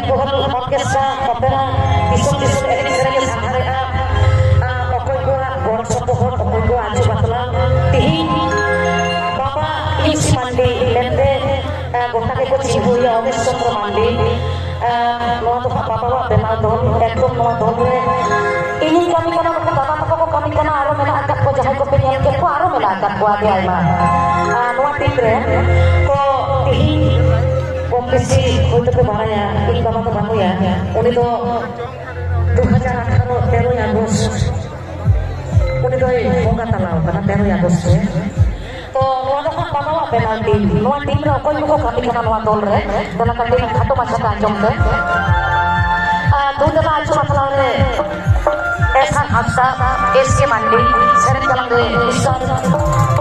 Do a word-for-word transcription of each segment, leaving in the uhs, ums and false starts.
ᱜᱚᱦᱚᱨ orchestra, ᱚᱯᱮᱨᱟ, ᱫᱤᱥᱚᱢ ᱫᱤᱥᱚᱢ ᱮᱱᱮᱡ ᱥᱮᱨᱮᱧ ᱮ ᱥᱟᱸᱜᱷᱟᱨᱮᱜᱼᱟ᱾ ᱟᱨ ᱚᱠᱚᱭ ᱠᱚᱣᱟᱜ ᱜᱚᱲ ᱥᱚᱯᱚᱦᱚᱫ, ᱚᱠᱚᱭ ᱠᱚᱣᱟᱜ ᱟᱹᱪᱩ ᱵᱟᱛᱞᱟᱣ᱾ ᱛᱤᱦᱤᱧ ᱵᱟᱵᱟ ᱤᱞᱥᱤ ᱢᱟᱱᱰᱤ ᱢᱮᱱᱛᱮ, ᱟᱨ ᱜᱚᱴᱟ ᱜᱮᱠᱚ ᱪᱤᱱᱦᱟᱹᱣᱮᱭᱟ, ᱚᱢᱮᱥ ᱪᱚᱱᱫᱨᱚ ᱢᱟᱱᱰᱤ᱾ ᱟᱨ ᱱᱚᱣᱟ ᱫᱚ ᱦᱟᱸᱜ ᱵᱟᱵᱟᱣᱟᱜ ᱵᱮᱱᱟᱣ ᱫᱚᱞ, ᱮᱠᱫᱚᱢ ᱱᱚᱣᱟ ᱫᱚᱞ ᱨᱮ ᱤᱧᱤᱧ ᱠᱟᱹᱢᱤ ᱠᱟᱱᱟ, ᱱᱩᱠᱩ ᱫᱟᱫᱟ ᱛᱟᱠᱚ ᱠᱚ ᱠᱟᱹᱢᱤ ᱠᱟᱱᱟ, ᱟᱨᱚ ᱢᱮᱱᱟᱜ ᱟᱠᱟᱫ ᱠᱚ, ᱡᱟᱦᱟᱸᱭ ᱠᱚᱯᱮ ᱧᱮᱞ ᱠᱮᱫ ᱠᱚᱣᱟ, ᱟᱨᱚ ᱢᱮᱱᱟᱜ ᱟᱠᱟᱫ ᱠᱚᱣᱟ ᱟᱹᱰᱤ ᱟᱭᱢᱟ᱾ ᱟᱨ ᱱᱚᱣᱟ ᱴᱤᱢ ᱨᱮ ᱛᱚ ᱛᱤᱦᱤᱧ ᱠᱚᱢ ᱵᱮᱥᱤ ᱦᱚᱭᱛᱳ ᱯᱮ ᱵᱟᱲᱟᱭᱟ, ᱤᱧ ᱵᱟᱵᱟ ᱫᱚ ᱵᱟᱹᱱᱩᱭᱟ, ᱩᱱᱤ ᱫᱚ ᱫᱩ ᱦᱟᱡᱟᱨ ᱟᱴᱷᱟᱨᱚ ᱛᱮᱨᱚᱭ ᱟᱜᱚᱥᱴ ᱩᱱᱤ ᱫᱚᱭ ᱵᱚᱸᱜᱟ ᱛᱟᱞᱟ ᱟᱠᱟᱱᱟ, ᱛᱮᱨᱚᱭ ᱟᱜᱚᱥᱴ ᱨᱮ᱾ ᱛᱚ ᱱᱚᱣᱟ ᱫᱚ ᱦᱟᱸᱜ ᱵᱟᱵᱟᱣᱟᱜ ᱵᱮᱱᱟᱣ ᱴᱤᱢ᱾ ᱱᱚᱣᱟ ᱴᱤᱢ ᱨᱮ ᱚᱠᱚᱭ ᱠᱚᱠᱚ ᱠᱟᱹᱢᱤ ᱠᱟᱱᱟ ᱱᱚᱣᱟ ᱫᱚᱞ ᱨᱮ, ᱫᱮᱞᱟ ᱠᱟᱹᱴᱤᱡ ᱠᱷᱟᱴᱚ ᱢᱟᱪᱷᱟ ᱛᱮ ᱟᱸᱡᱚᱢ ᱯᱮ᱾ ᱟᱨ ᱫᱩ ᱫᱮᱞᱟ ᱟᱹᱪᱩ ᱵᱟᱛᱞᱟᱣ ᱨᱮ ᱮᱥ ᱟᱨ ᱦᱟᱸᱥᱫᱟ, ᱮᱥ ᱠᱮ ᱢᱟᱱᱰᱤ, ᱥᱮᱨᱮᱧ ᱪᱟᱞᱟᱝ ᱨᱮ ᱢᱤᱥᱴᱟᱨ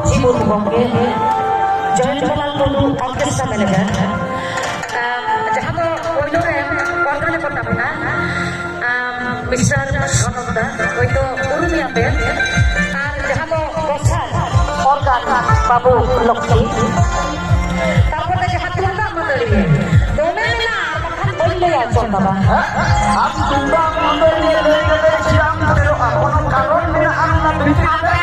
ᱡᱤ ᱢᱩᱨᱢᱩ ᱜᱚᱢᱠᱮ, ᱡᱚᱭᱚᱱᱛ ᱞᱟᱞ ᱴᱩᱰᱩ, ᱚᱨᱠᱮᱥᱴᱨᱟ ᱢᱮᱱᱮᱡᱟᱨ᱾ ᱟᱨ ᱡᱟᱦᱟᱸ ᱫᱚ ᱯᱳᱭᱞᱳ ᱨᱮ ᱚᱨᱜᱟᱱ ᱮ ᱯᱚᱴᱟᱢ ᱮᱫᱟ, ᱟᱢ, ᱢᱤᱥᱴᱟᱨ ᱥᱚᱱᱚᱛ ᱫᱟ, ᱦᱳᱭᱛᱳ ᱩᱨᱩᱢᱮᱭᱟ ᱯᱮ᱾ ᱟᱨ ᱡᱟᱦᱟᱸ ᱫᱚ ᱫᱚᱥᱟᱨ ᱚᱨᱜᱟᱱ ᱵᱟᱹᱵᱩ ᱞᱚᱠᱠᱷᱤ᱾ ᱛᱟᱨᱯᱚᱨᱮ ᱡᱟᱦᱟᱸ ᱛᱩᱢᱫᱟᱜ ᱢᱟᱹᱫᱟᱹᱲᱤᱭᱟᱹ, ᱫᱚᱢᱮ ᱢᱮᱱᱟᱜᱼᱟ, ᱟᱨ ᱵᱟᱠᱷᱟᱱ ᱵᱟᱹᱧ ᱞᱟᱹᱭᱟ ᱚᱪᱚᱜ ᱫᱟᱫᱟ᱾ ᱟᱢ ᱛᱩᱢᱫᱟᱜ ᱢᱟᱹᱫᱟᱹᱲᱤᱭᱟᱹ ᱞᱟᱹᱭ ᱠᱟᱛᱮ ᱪᱮᱫ ᱮᱢ ᱩᱛᱟᱹᱨᱚᱜᱼᱟ? ᱠᱳᱱᱳ ᱠᱟᱨᱚᱱ ᱢᱮᱱᱟᱜᱼᱟ ᱚᱱᱟ ᱵᱷᱤᱛᱤᱨ ᱨᱮ?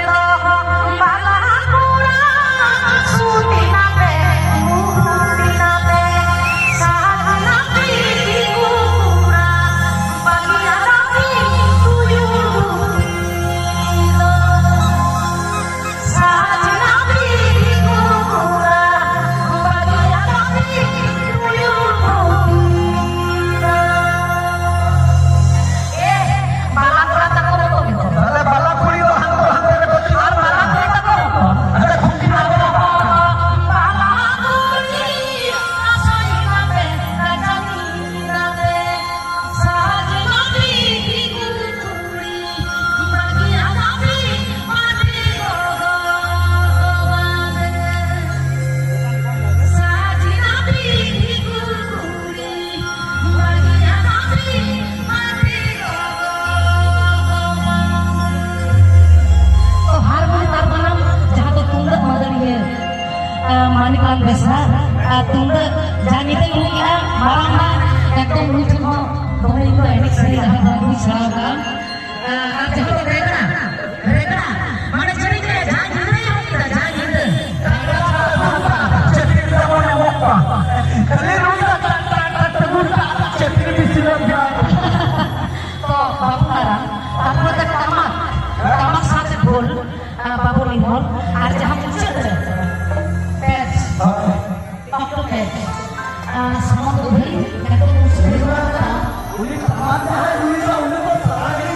ᱵᱟᱞᱟ ᱠᱚᱲᱟ ᱛᱟᱠᱚ ᱫᱚᱠᱚ ᱢᱮᱛᱟᱜᱼᱟ᱾ ᱛᱟᱦᱞᱮ ᱵᱟᱞᱟ ᱠᱩᱲᱤ ᱫᱚ ᱦᱟᱱᱛᱮ ᱦᱟᱱᱛᱮ ᱨᱮᱠᱚ ᱪᱟᱞᱟᱜᱼᱟ᱾ ᱟᱨ ᱵᱟᱞᱟ ᱠᱩᱲᱤ ᱛᱟᱠᱚ ᱫᱚ ᱟᱪᱪᱷᱟ, ᱠᱷᱩᱱᱴᱤ ᱟᱬᱜᱚ ᱠᱚ᱾ ᱵᱟᱞᱟ ᱠᱩᱲᱤ ᱟᱥᱚᱭ ᱢᱟᱯᱮ ᱨᱟᱡᱟᱱᱤ ᱫᱟᱵᱮ ᱥᱟᱡᱱᱟ ᱯᱤ ᱠᱩᱲᱤ ᱵᱟᱹᱜᱤ ᱟᱫᱟ ᱯᱤ ᱢᱟᱴᱷᱮ ᱜᱚᱜᱚ ᱵᱟᱵᱮ ᱥᱟᱡᱱᱟ ᱯᱤ ᱠᱩᱲᱤ ᱛᱚ ᱦᱟᱨᱢᱳᱱᱤ ᱛᱟᱨ ᱵᱟᱱᱟᱢ, ᱡᱟᱦᱟᱸ ᱫᱚ ᱛᱩᱢᱫᱟᱹᱜ ᱢᱟᱹᱫᱟᱹᱲᱤᱭᱟᱹ, ᱟᱨ ᱢᱟᱱᱤᱠ ᱞᱟᱞ ᱵᱮᱥᱨᱟ, ᱟᱨ ᱛᱩᱢᱫᱟᱹᱜ ᱡᱟᱦᱟᱸ ᱧᱤᱫᱟᱹᱭ ᱨᱩ ᱠᱮᱜᱼᱟ, ᱢᱟᱨᱟᱝ ᱢᱟ ᱮᱠᱫᱚᱢ ᱩᱱᱤ ᱴᱷᱮᱱ ᱦᱚᱸ ᱫᱚᱢᱮ ᱤᱧ ᱫᱚ ᱮᱱᱮᱡ ᱥᱮᱨᱮᱧ ᱟᱨ ᱵᱚᱱ ᱥᱮᱬᱟ ᱟᱠᱟᱫᱼᱟ᱾ ᱟᱨ ᱡᱟᱦᱟᱸ ᱫᱚ ᱨᱮᱜᱽᱲᱟ, ᱨᱮᱜᱽᱲᱟ, ᱢᱟᱱᱮ ᱪᱮᱫ ᱤᱧ ᱞᱟᱹᱭᱟ, ᱡᱟᱦᱟᱸ ᱧᱤᱫᱟᱹᱭ ᱮᱦᱚᱵ ᱠᱮᱫᱟ, ᱡᱟᱦᱟᱸ ᱧᱤᱫᱟᱹ᱾ ᱪᱟᱹᱠᱨᱤ ᱛᱟᱵᱚᱱ ᱮᱢᱚᱜ ᱠᱚᱣᱟ᱾ ᱠᱷᱟᱹᱞᱤ ᱨᱩᱭ ᱫᱟ ᱴᱟᱠ ᱴᱟᱠ ᱴᱟᱠ ᱴᱟᱠ ᱴᱟᱠ ᱴᱟᱠ ᱪᱟᱹᱠᱨᱤ ᱵᱤᱥᱤ ᱞᱮᱱ ᱜᱮᱭᱟ᱾ ᱛᱚ ᱵᱟᱹᱵᱩ ᱢᱟᱨᱟᱝ, ᱛᱟᱨᱯᱚᱨᱮ ᱫᱚ ᱴᱟᱢᱟᱠ, ᱴᱟᱢᱟᱠ ᱥᱟᱶᱛᱮ ᱰᱷᱳᱞ, ᱟᱨ ᱵᱟᱵᱩ ᱱᱤᱢᱚᱞ, ᱟᱨ ᱡᱟᱦᱟᱸ ᱢᱩᱪᱟᱹᱫ ᱨᱮ ᱯᱮᱪ, ᱚᱠᱴᱚ ᱯᱮᱪ, ᱟᱨ ᱥᱟᱢᱟᱝ ᱫᱚ ᱵᱷᱟᱹᱜᱤ ᱠᱟᱹᱴᱤᱡ ᱢᱩᱥᱠᱤᱞ᱾ ᱩᱱᱤ ᱴᱟᱢᱟᱠ ᱡᱟᱦᱟᱸᱭ ᱨᱩᱭ ᱫᱟ, ᱩᱱᱤ ᱫᱚ ᱥᱟᱨᱟ ᱜᱮ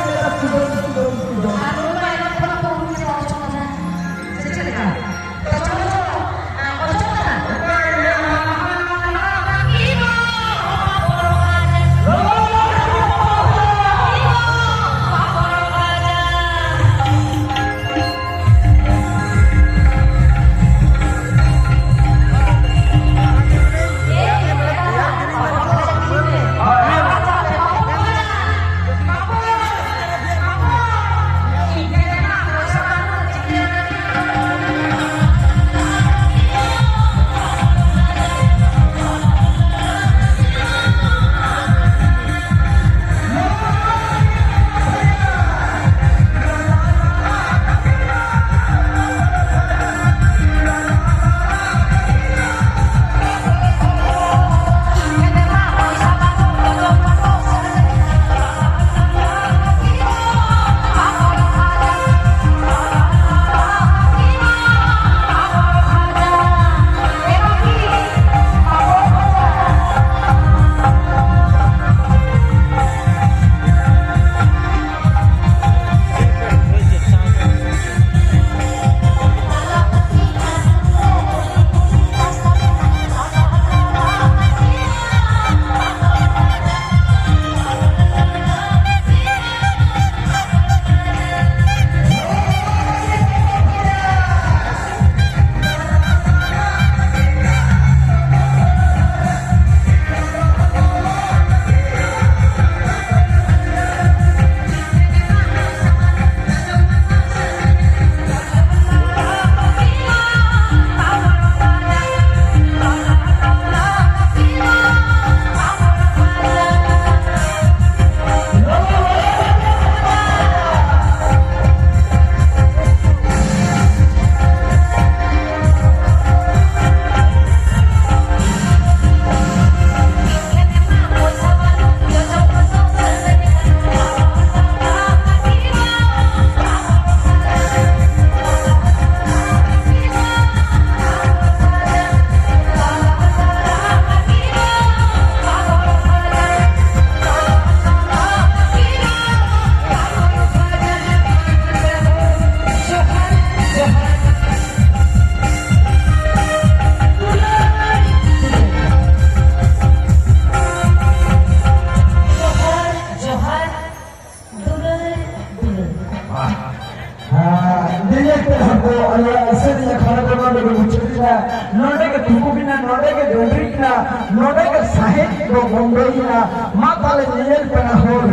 ᱧᱮᱧᱮᱞ ᱯᱮᱲᱟ ᱦᱚᱲ ᱠᱚ, ᱟᱞᱮᱭᱟᱜ ᱮᱥᱮᱨᱤᱧ ᱟᱠᱷᱲᱟ ᱫᱚ ᱱᱚᱰᱮ ᱜᱮ ᱢᱩᱪᱟᱹᱫ ᱮᱱᱟ, ᱱᱚᱰᱮ ᱜᱮ ᱛᱩᱠᱩᱢ ᱮᱱᱟ, ᱱᱚᱰᱮ ᱜᱮ ᱰᱟᱹᱰᱨᱤ ᱮᱱᱟ, ᱱᱚᱰᱮ ᱜᱮ ᱥᱟᱦᱮᱫ ᱫᱚ ᱵᱚᱱᱫᱚᱭᱮᱱᱟ᱾ ᱢᱟ ᱛᱟᱦᱞᱮ ᱧᱮᱧᱮᱞ ᱯᱮᱲᱟ ᱦᱚᱲ,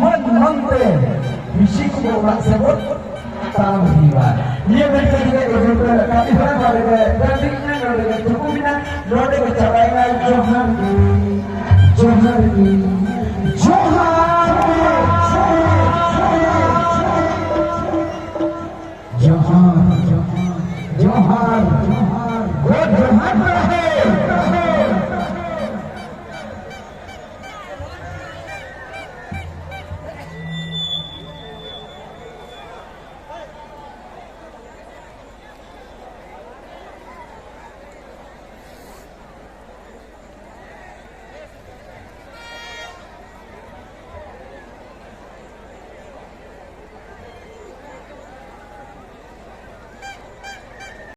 ᱢᱟᱹᱱ ᱢᱟᱹᱱ ᱛᱮ ᱵᱤᱥᱤ ᱠᱚ ᱚᱲᱟᱜ ᱥᱮᱫ ᱵᱚᱱ ᱛᱟᱲᱟᱢ ᱤᱫᱤᱭᱟ᱾ ᱱᱤᱭᱟᱹ ᱢᱮᱱᱛᱮ ᱡᱩᱫᱤ ᱠᱟᱹᱢᱤ ᱦᱚᱨᱟ ᱱᱚᱰᱮ ᱜᱮ ᱰᱟᱹᱰᱨᱤ ᱮᱱᱟ, ᱱᱚᱰᱮ ᱜᱮ ᱛᱩᱠᱩᱢ ᱮᱱᱟ, ᱱᱚᱰᱮ ᱜᱮ ᱪᱟᱵᱟᱭᱮᱱᱟ᱾ ᱡᱚᱦᱟᱨ ᱜᱮ, ᱡᱚᱦᱟᱨ ᱜᱮ, ᱡᱚᱦᱟᱨ᱾